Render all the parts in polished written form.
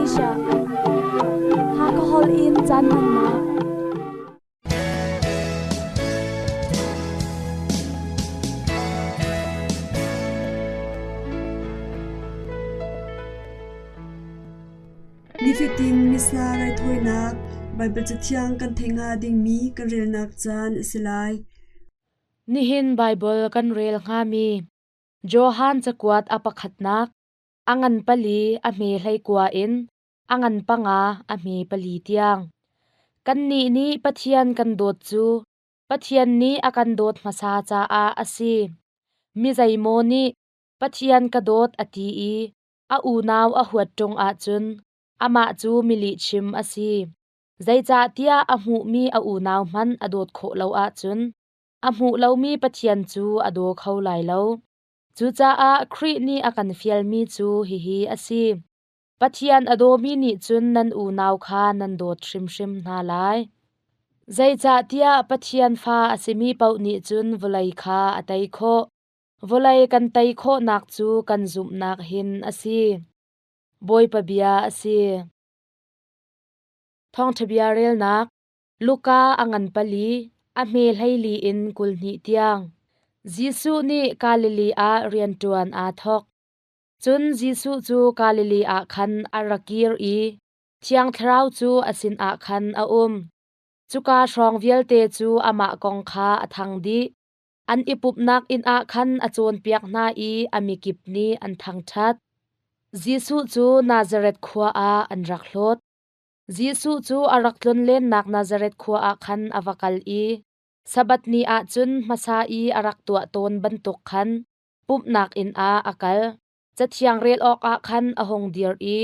Asia. Hakha holh in caan hmannak. Nifatin Missa raithawinak Baibal Cathiang kan theih hnga dingmi kan relnak caan a si lai. Nihin Baibal kan rel hngami Johan cakuat a pakhatnak a ngan pali a hme hleikua in a ngan panga a hme pali tiang. Kannih nih Pathian kan dawt cu Pathian nih a kan dawt hmasa caah a si. Mi zeimaw nih Pathian ka dawt a ti i a unau a huat ṭung ahcun amah cu milihchim a si. Zeicahtiah a hmuhmi a unau hmanh a dawt khawh lo ahcun a hmuh lomi Pathian cu a daw kho lai lo. Cucaah Khrih nih a kan fialmi cu hihi a si. Pathian a dawmi nih cun nan unau kha nan dawt hrimhrim hna lai. Zeicahtiah Pathian fa a simi paoh nih cun vawlei kha a tei khawh. Vawlei kan tei khawhnak cu kan zumhnak hin a si. Bawipa bia a si. Thawngṭha bia relnak Luka a ngan pali, a hme hleili in 22 tiang. Jesuh nih Galilee ah rianṭuan aa thawk. Cun Jesuh cu Galilee ah khan a ra kir i Thiang Thlarau cu a sinah khan a um. Cuka hrawng vialte cu amah kong kha a thang dih. An i pumhnak inn ah khan a cawnpiak hna i a mikip nih an thangṭhat. Jesuh cu Nazareth khua ah an rak hlawt. Jesuh cu a rak tlonlennak Nazareth khua ah khan a va kal i Sabbath ni ah cun hmasa i a rak tuah tawn bantuk khan pumhnak inn ah a kal. Cathiang rel awkah khan a hung dir i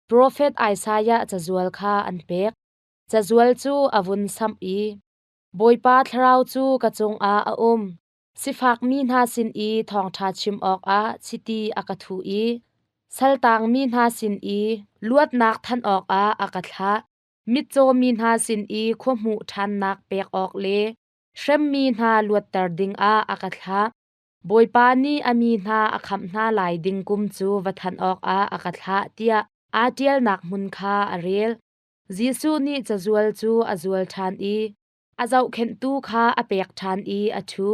profet Isaiah cazual kha an pek. Cazual cu a vun samh i, Bawipa Thlarau cu ka cungah a um. Sifakmi hna sin i thawngṭha chim awkah chiti a ka thuh i saltangmi hna sin i luatnak thanh awkah a ka thlah. Mitcawmi hna sin i khuahmuh ṭhannak pek awk le hremmi hna luatter dingah a ka thlah. Bawipa nih a mi hna a khamh hna lai ding kum cu va thanh awkah a ka thlah tiah aa ṭialnak hmun kha a rel. Jesuh nih cazual cu a zual ṭhan i a zohkhenhtu kha a pek ṭhan i a ṭhu.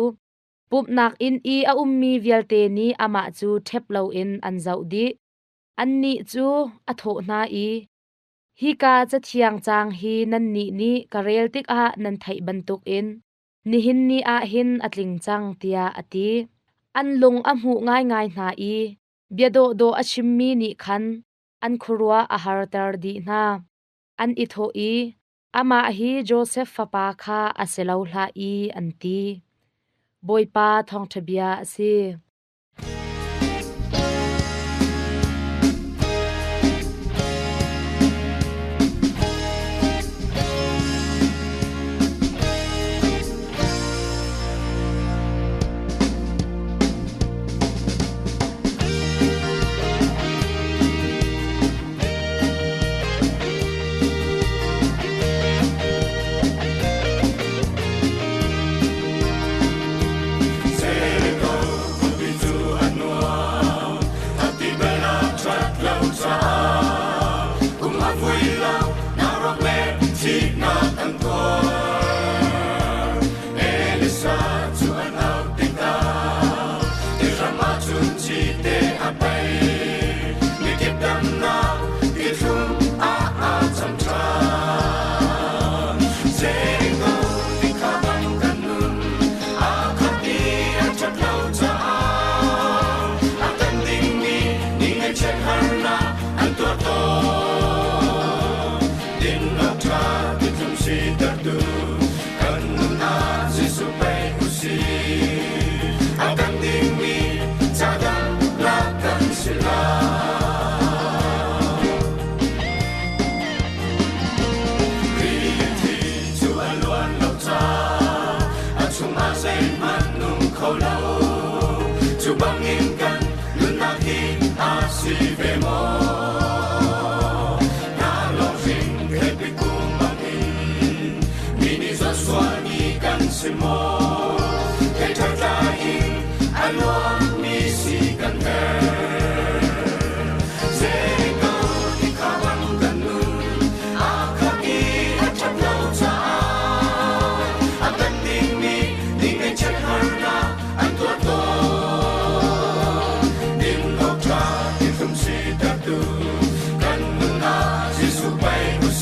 Pumhnak inn i a ummi vialte nih amah cu ṭhep loin an zoh dih. Annih cu a thawh hna i, Hika cathiang caang hi nannih nih ka rel tikah nan theih bantukin nihin ni ah hin a tling cang, tiah a ti. An lung a hmuh ngaingai hna i bia dawhdawh a chimmi nih khan an khuaruah a harter dih hna. An i thawh i, Amah hi Josef fapa kha a si lo hlah i, an ti. Bawipa thawngṭha bia a si.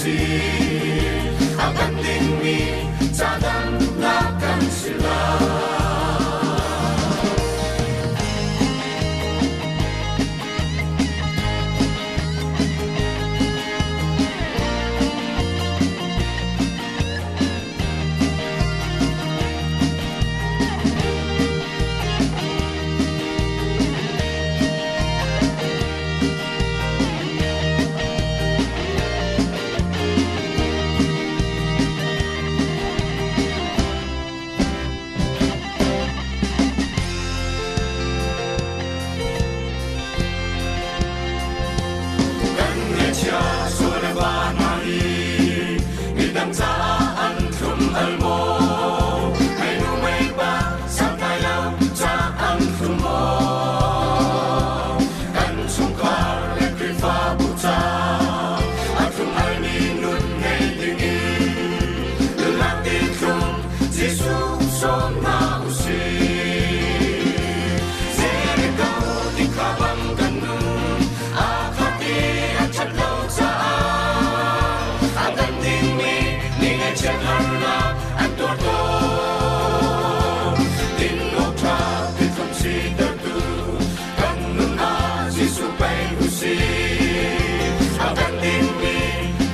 si a kan dingmi ca damnak kan si lai. Kan ngaihchia sual le va hna hi midang caah an thlum al maw? Mei nu mei pa santlai lo ca an thlum maw? Kan chungkhar le Khrihfabu ca a thlum almi nun ngei dingin nunnak ti thlum Jesuh sawm hna u sih. Jericho ti kha bang kan nun aa khat i a ṭhat lo caah a kan dingmi ni ngaihchiat harnak an tuar tawn. Din awk ṭha pithlum sitertu kan nun ah Jesuh pei u sih. A kan dingmi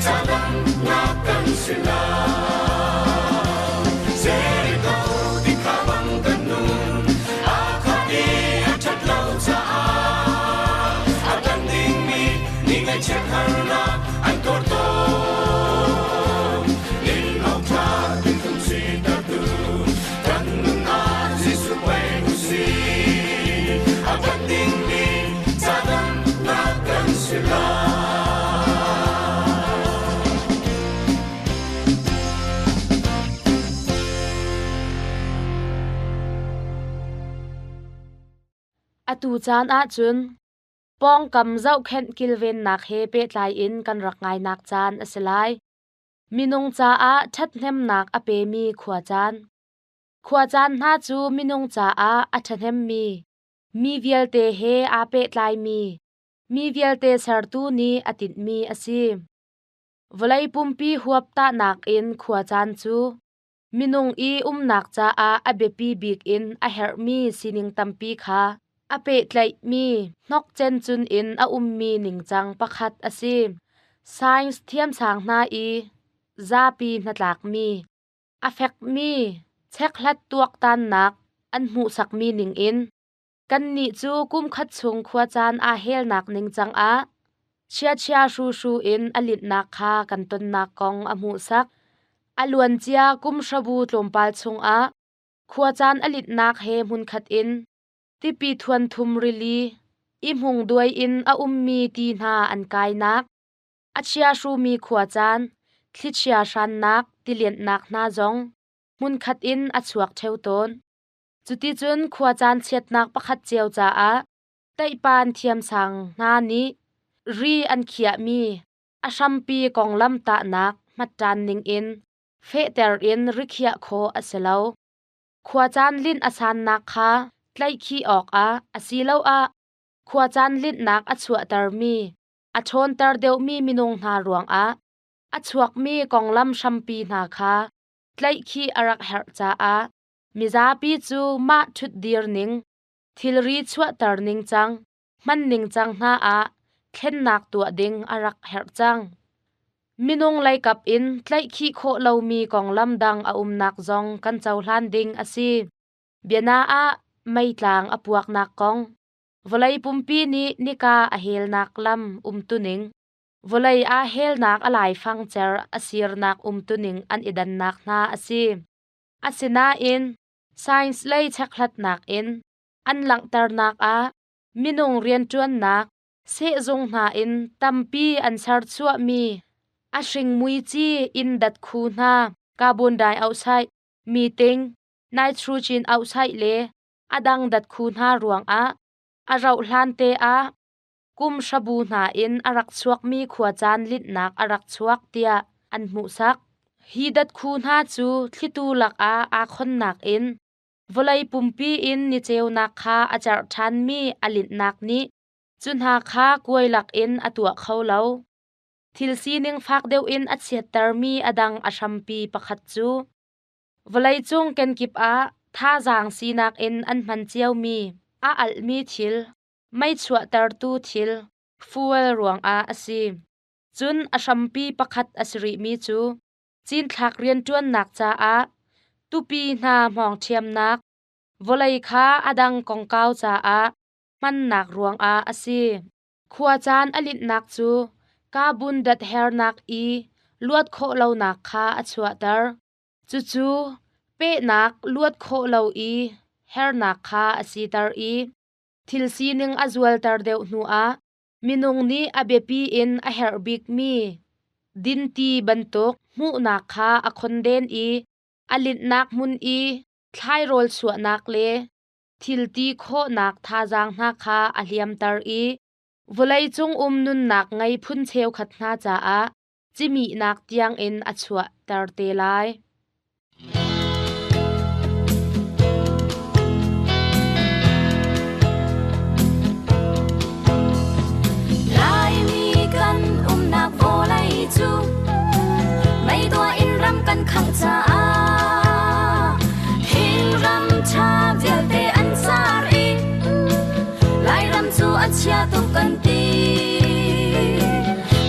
ca damnak kan si lai. Jericho ti kha bang kan nun aa khat i a ṭhat lo caah a kan dingmi ni ngaihchiat harnak an tuar tawn. Nin awk ṭha pithlum sitertu kan nun ah Jesuh pei u sih. A kan dingmi ca damnak kan si lai. Atu caan ahcun pawngkam zohkhenh kilvennak he pehtlai in kan rak ngainak caan a si lai. Minung caah ṭhathnemnak a pemi khuacaan. Khuacaan hna cu minung caah a ṭhahnemmi, mi vialte he aa pehtlaimi, mi vialte sertu nih a tinhmi a si. Vawlei pumpi huap tahnak in khuacaan cu minung i umnak caah a biapi bik in a herhmi sining tampi kha a pehtlaihmi hnokcen cun in a ummi ningcang pakhat a si. Science thiamsang hna i zapi hnatlakmi a fekmi chekhlat tuaktannak an hmuhsakmi ningin kannih cu kumkhat chung khuacaan aa helnak ningcang ah chiachia hruhru in a linhnak kha kan tonnak kong a hmuhsak. A luancia kum hrabu tlawmpal chungah khuacaan a linhnak he hmunkhat in tipi thuanthum rili i hmung duai in a ummi ti hna an kainak A chiahrumi khuacaan, thlichia hrannak, tilianhnak hna zong hmunkhat in a chuak ṭheo tawn. Cuticun khuacaan chiatnak pakhat cio caah teihpan thiamsang hna nih ri an khiahmi a hrampi konglam tahnak hmatṭan ningin fehter in rikhiah khawh a si lo. Khuacaan linh a sannak kha tlaihkhih awkah asiloah khuacaan linhnak a chuahtermi a ṭhawnter deuhmi minung hna ruangah a chuakmi konglam hrampi hna kha tlaihkhih a rak herh caah mizapi cu mah ṭhutdir ning, thilri chuahter ningcang, hman ningcang hna ah thlennak tuah ding a rak herh cang. Minung leikap in tlaihkhih khawh lomi konglam dang a umnak zong kan cohlan ding a si. Biana ah meitlang a puaknak kong, Vawlei pumpi nih nika a helnak lam umtuning, vawlei aa helnak a laifang cer a sirnak umtuning an i dannak hna a si. Asinain, science lei chekhlatnak in an langhternak ah minung rianṭuannak sehzung hna in tampi an serchuahmi a hring muici inn datkhu hna carbon dioxide, methane, nitrogen oxide le a dang datkhu hna ruangah a rauhhlan te ah kum hrabu hna in a rak chuakmi khuacaan linhnak a rak chuak tiah an hmuhsak. Hi datkhu hna cu thlitu lakah aa khonnak in vawlei pumpi in niceunak kha a cerh ṭhanmi a linhnak nih cu hna kha kuai lakin a tuah kho lo. Thil sining fak deuh in a chiattermi a dang a hrampi pakhat cu vawleicung kenkip ah thazaang sinak in an hman ciomi a alhmi thil, mei chuahtertu thil, fuel ruangah a si. Cun a hrampi pakhat a si rihmi cu cinthlak rianṭuannak caah tupi hna hmawngṭhiamnak, vawlei kha a dang kongkau caah hmannak ruangah a si. Khuacaan a linhnak cu carbon dat hernak i luat khawh lonak kha a chuahter. Cucu pehnak luat khawh lo i hernak kha a siter i thil sining a zualter deuh hnuah minung nih a biapi in a herh bikmi dinti bantuk hmuhnak kha a khonden i a linhnak hmun i thlairawl chuahnak le thilti khawhnak thazaang hna kha a hliamter i vawleicung um nunnak ngei phun cheukhat hna caah cimihnak tiangin a chuahter te lai. Laimi kan umnak vawlei cu mei tuah in ram kan khangh caah thingram ṭha vialte an car i Lairam cu a chia tuk kan ti.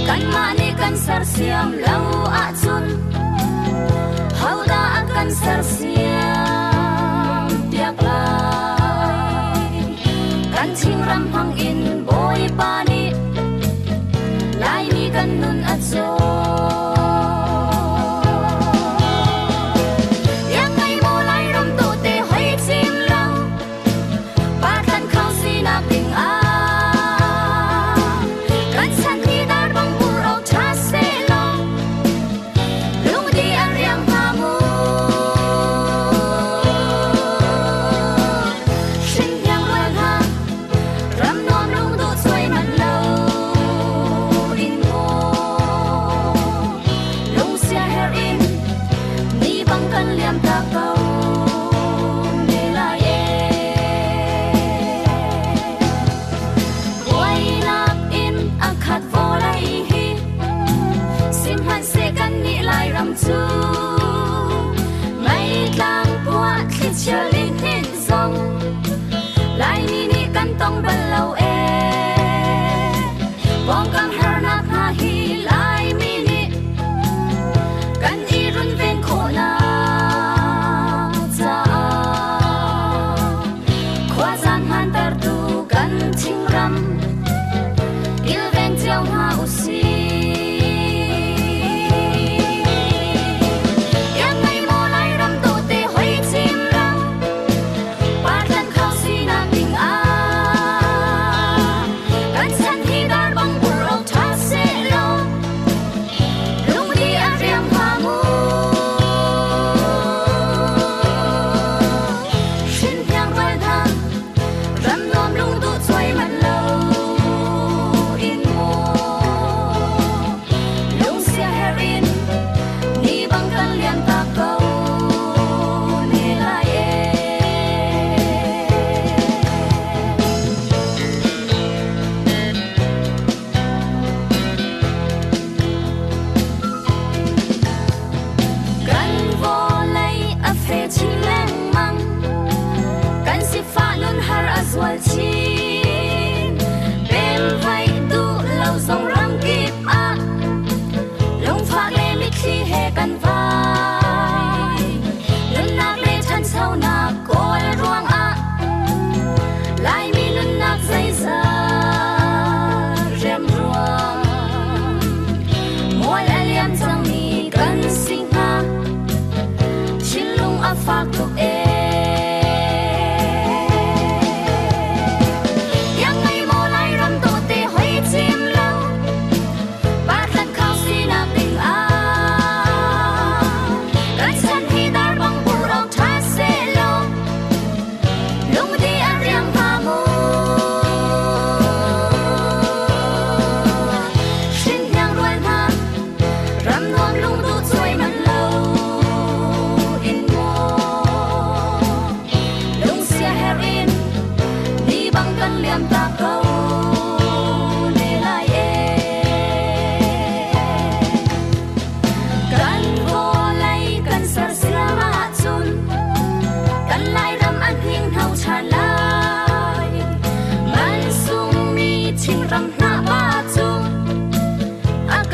Kanmah nih kan sersiam lo ahcun hodah a kan sersiam piak lai? Kan Chinram hmang in Bawipa nih Laimi kan nun a cawn. Iangngei maw Lairam tawte hoi cim lo, Pathan khang sinak ding ah kan chan hi dar bang pur awk ṭha sehlaw lungdi a riam hnga mu. Hringhniang rual hna ram nuam lungduh cuai manh lo in maw.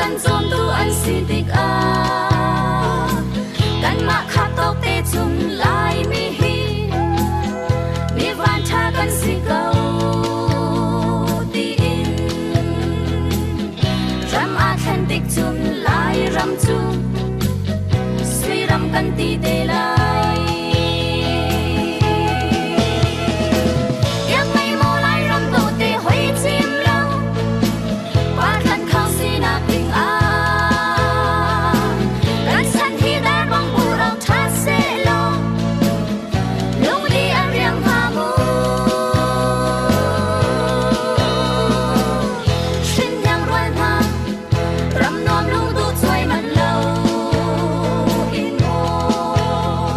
kan cawmtu an si tikah kanmah kha tawk te cun Laimi hi mi vanṭha kan si ko tiin ram aa thlen tik cun Lairam cu suiram kan ti te lai. Iangngei maw Lairam dawte hoi cim lo, pa tlan kho sinak ding ah kan chan hi dar bang bur awk ṭha sehlaw lungdi a riam hnga mu. Hrinhniang rual hna ram nuam lungduh cuai manh lo in maw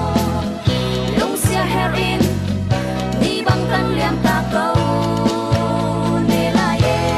lungsia her in ni bang kan liam ta ko ne lai ee.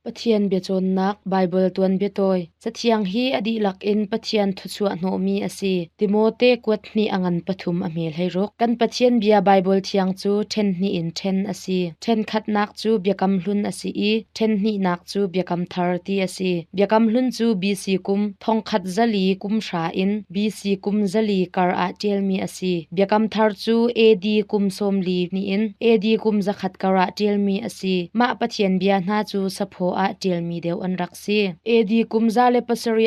Pathian biacawnnak Baibal tuanbia tawi Cathiang hi a dihlak in Pathian thuchuah hnawhmi a si. Timote kuat hnih a ngan pathum a hmel hei ruk. Kan Pathian bia Baibal thiang cu ṭhen hnih in ṭhen a si. Ṭhen khatnak cu Biakam Hlun a si i ṭhen hnihnak cu Biakam Thar ti a si. Biakam Hlun cu BC kum thongkhat zali kum hra in BC kum zali kar ah ṭialmi a si. Biakam Thar cu AD kum sawmli hnih in AD kum zakhat kar ah ṭialmi a si. Mah Pathian bia hna cu saphaw ah ṭialmi deuh an rak si. AD kum 107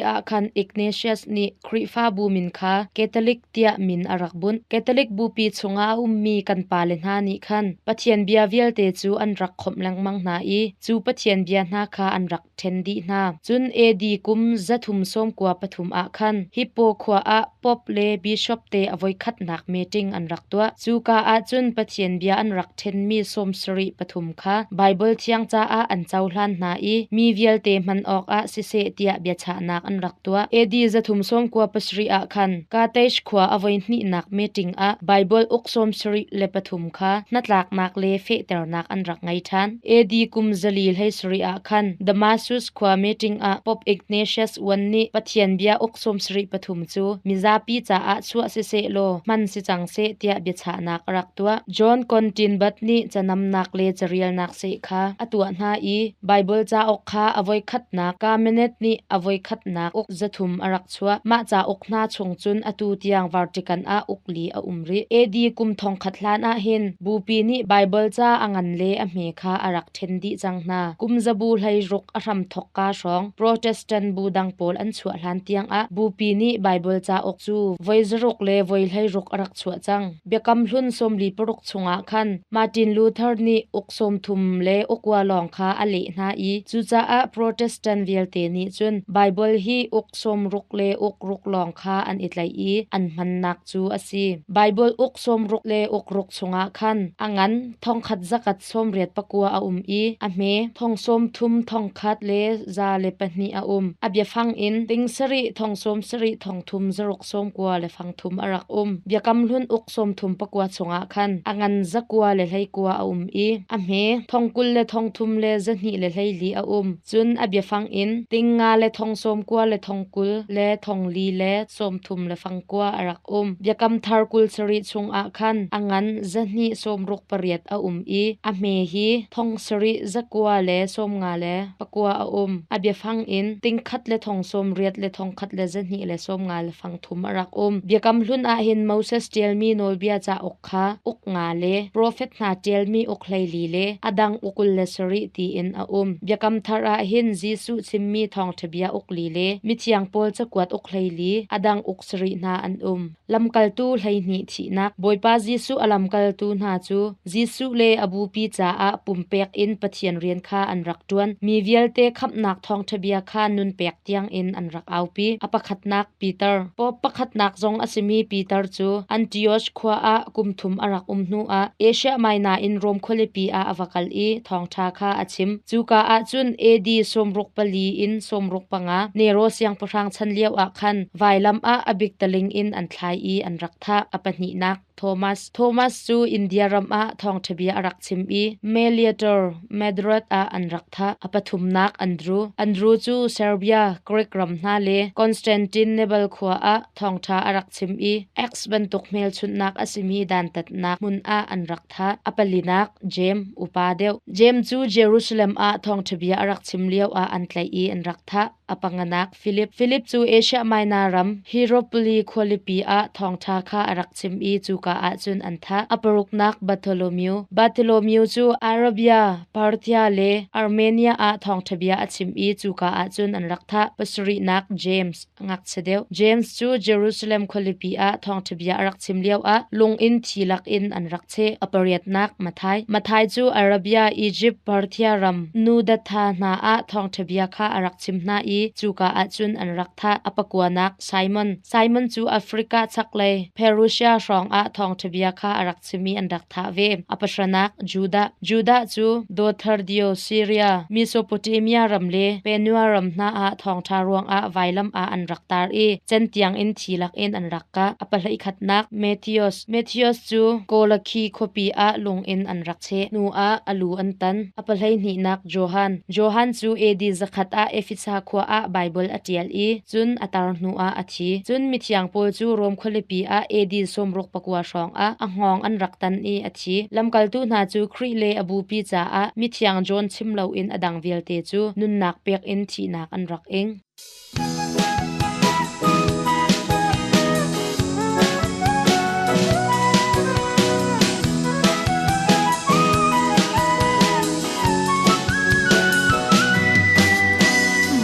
ah khan Ignatius nih Khrihfabu min kha Catholic tiah min a rak bunh. Catholic bupi chungah a ummi kan pale hna nih khan Pathian bia vialte cu an rak khawmh lengmang hna i cu Pathian bia hna kha an rak ṭhen dih hna. Cun AD kum 393 ah khan Hippo khua ah Pope le Bishop te a voikhatnak meeting an rak tuah. Cuka ah cun Pathian bia an rak ṭhenmi sawmsarih pathum kha Baibal Thiang caah an cohlan hna i mi vialte hman awkah siseh tiah biachahnak an rak tuah. AD 397 ah khan Carthage khua a voihnihnak meeting ah Baibal uk 73 kha hnatlaknak le fehternak an rak ngei ṭhan. AD kum 417 ah khan Damasus khua meeting ah Pope Ignatius I nih Pathian bia uk 73 cu mizapi caah chuah siseh law hman si cang seh tiah biachahnak a rak tuah. John Continbat nih canamnak le carialnak seh kha a tuah hna i Baibal cauk kha a voikhatnak Kamenet nih a voikhatnak uk 300 a rak chuah. Mah cauk hna chung cun atu tiang Vatican ah uk li a um rih. AD kum thongkhat hlan ah hin Bupi nih Baibal ca a ngan le a hme kha a rak ṭhen dih cang hna. Kum zabu hleiruk a hramthawk ka hrawng Protestant bu dang pawl an chuah hlan tiangah Bupi nih Baibal cauk cu voi zaruk le voi 16 a rak chuah cang. Biakam Hlun 46 chungah khan Martin Luther nih uk 30 le ukua lawng kha a leh hna i cucaah Protestant vialte nih cun Baibal hi uk 60 le uk ruk lawng kha an i tlaih i an hmannak cu a si. Baibal uk 60 le uk ruk chungah khan a ngan thongkhat zakat 89 a um i a hme thong sawm thum thong khat le za le pahnih a um. A biafang in ting sarih thong sawm sarih thong thum zaruk sawm kua le fang thum a rak um. Biakam Hlun uk sawm thum pakua chungah khan a ngan zakua le hleikua a um i a hme thong kul le thong thum le zahnih le hleili a um. Cun a biafang in ting nga le thong sawm kua le thong kul le thong li le sawm thum le fang kua a rak um. Biakam Thar kul sarih chungah khan a ngan zahnih sawm ruk pariat a um i a hme hi thong sarih zakua le sawm nga le pakua a um. A biafang in ting khat le thong sawm riat le thong khat le zahnih le sawm nga le fang thum a rak um. Biakam Hlun ah hin Moses ṭialmi nawlbia cauk kha uk nga le profet hna ṭialmi uk 14 le a dang uk 27 tiin a um. Biakam Thar ah hin Jesuh chimmi thawngṭha bia uk li le mithiang Paul cakuat uk 14, a dang uk sarih hna an um. Lamkaltu 12 thihnak. Bawipa Jesuh a lamkaltu hna cu Jesuh le a bupi caah pumpek in Pathian rian kha an rak ṭuan. Mi vialte khamhnak thawngṭha bia kha nunpek tiangin an rak aupi. A pakhatnak Peter. Pope pakhatnak zong a simi Peter cu Antioch khua ah kum thum a rak um hnuah Asia Minor in Rom khualipi ah a va kal i thawngṭha kha a chim. Cuka ah cun AD 64 in 65 Nero siangpahrang chan lio ah khan vailam ah a biktaling in an thlai i an rak thah. A pahnihnak. Thomas. Thomas cu India ram ah thawngṭha bia a rak chim i Meliator, Madrid ah an rak thah. A pathumnak Andrew. Andrew cu Serbia, Greek ram hna le Constantinople khua ah thawngṭha a rak chim i X bantuk hmelchunhnak a simi dantatnak hmun ah an rak thah. A palinak Jeim, upa deuh. Jeim cu Jerusalem ah thawngṭha bia a rak chim lioah an tlaih i an rak thah. A panganak Filip. Filip cu Asia Minor ram Hieropoli khualipi ah thawngṭha kha a rak chim i cuka ah cun an thah. A paruknak Bartholomew. Bartholomew cu Arabia, Parthia le Armenia ah thawngṭha bia a chim i cuka ah cun an rak thah. Pasarihnak James, ngakchia deuh. James cu Jerusalem khualipi ah thawngṭha bia a rak chim lioah lung in thi lakin an rak cheh. A pariatnak Matthai. Matthai cu Arabia, Izipt, Parthia ram Nudatha hna ah thawngṭha bia kha a rak chim hna i cuka ah cun an rak thah. A pakuanak Simon. Simon cu Africa chaklei Perusia hrawngah thawngṭha bia kha a rak chim i an rak thah ve. A pahranak Judah. Judah cu Dothardio, Syria, Mesopotamia ram le Penua ram hna ah thawngṭha ruangah vailam ah an rak tar i centiang in thi lakin an rak kah. A pahleikhatnak Matthias. Matthias cu Kolakhi khuapi ah lung in an rak cheh. Hnu ah a lu an tan. A pahleihnihnak Johan. Johan cu AD 100 ah Efesa khua ah Baibal a ṭial i cun a tar hnu ah a thi. Cun mithiang pawl cu Rom khualipi ah AD 69 hrawng ah a hngawng an rak tan i a thi. Lamkaltu hna cu Khrih le a bupi caah mithiang John chim loin a dang vialte cu nunnak pek in thihnak an rak ing.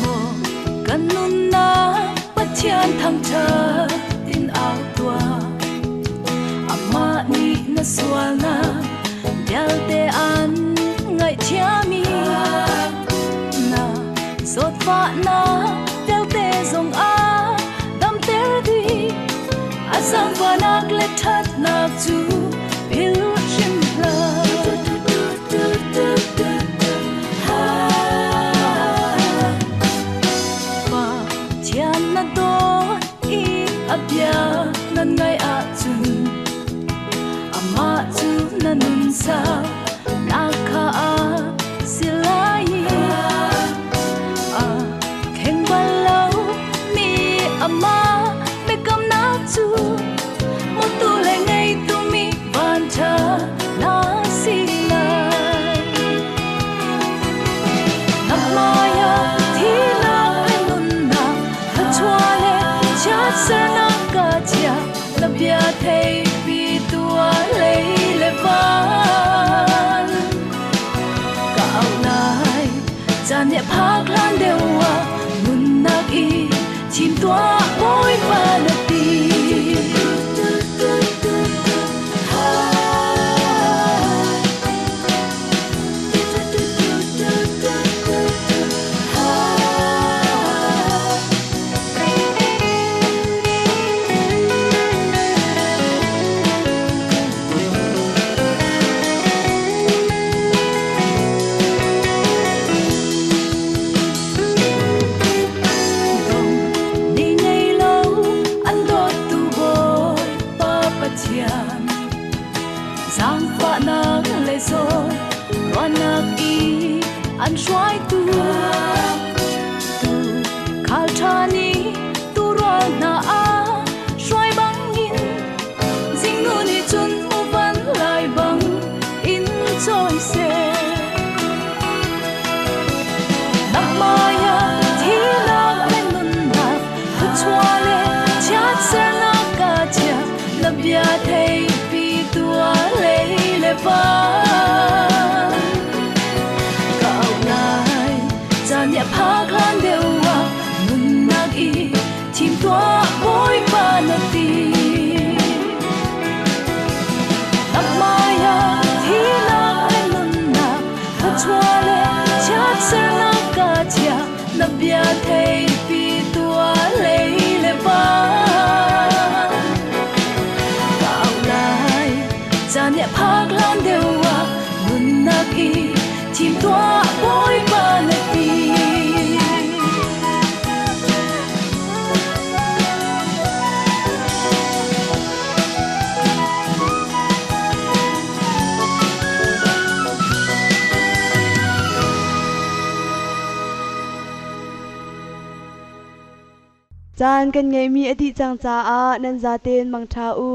Maw kan nunnak Pathian thangṭhat in au tuah. Amah nih na sualnak vialte an ngaihthiam i na zawtfahnak vialte zong a damter dih. A zaangfahnak le ṭhatnak cu philh hrim hlah. Pathian na dawt i a bia nan ngaih ahcun amah cu na nun sau nak kha a si lai i a kheng bal lo mi amah biakamnak cu Mawtu le ngeitu mi vanṭha na si lai. Na hmai ah thihnak le nunnak, thluachuah le chiatsernak ka chia, na bia theipi tuah lei le van. Ka auh lai, caan nih a phak hlan deuh ah nunnak i thim tuah Bawipa na ti. Ni ngei lo an dawttu Bawipa Pathian zaangfahnak le zawn ruahnak i an hruaitu tu khal ṭha nih tuurual hna a hruai bangin zingnu nih cun muvan lai bang in cawi seh. Na hmai ah thihnak le nunnak, thluachuah le chiatsernak ka chia, na bia theipi tuah lei le van. Ka auh lai, caan nih a phak hlan deuh ah nunnak i thim tuah Bawipa na ti. Na hmai ah thihnak le nunnak, thluachuah le chiatsernak ka chia, na bia theipi tuah lei le van. Ka auh lai, caan nih a phak hlan deuh ah nunnak i thim tuah Bawipa na ti. Caan kan ngeihmi a dih cang caah nan zaten mangṭha u.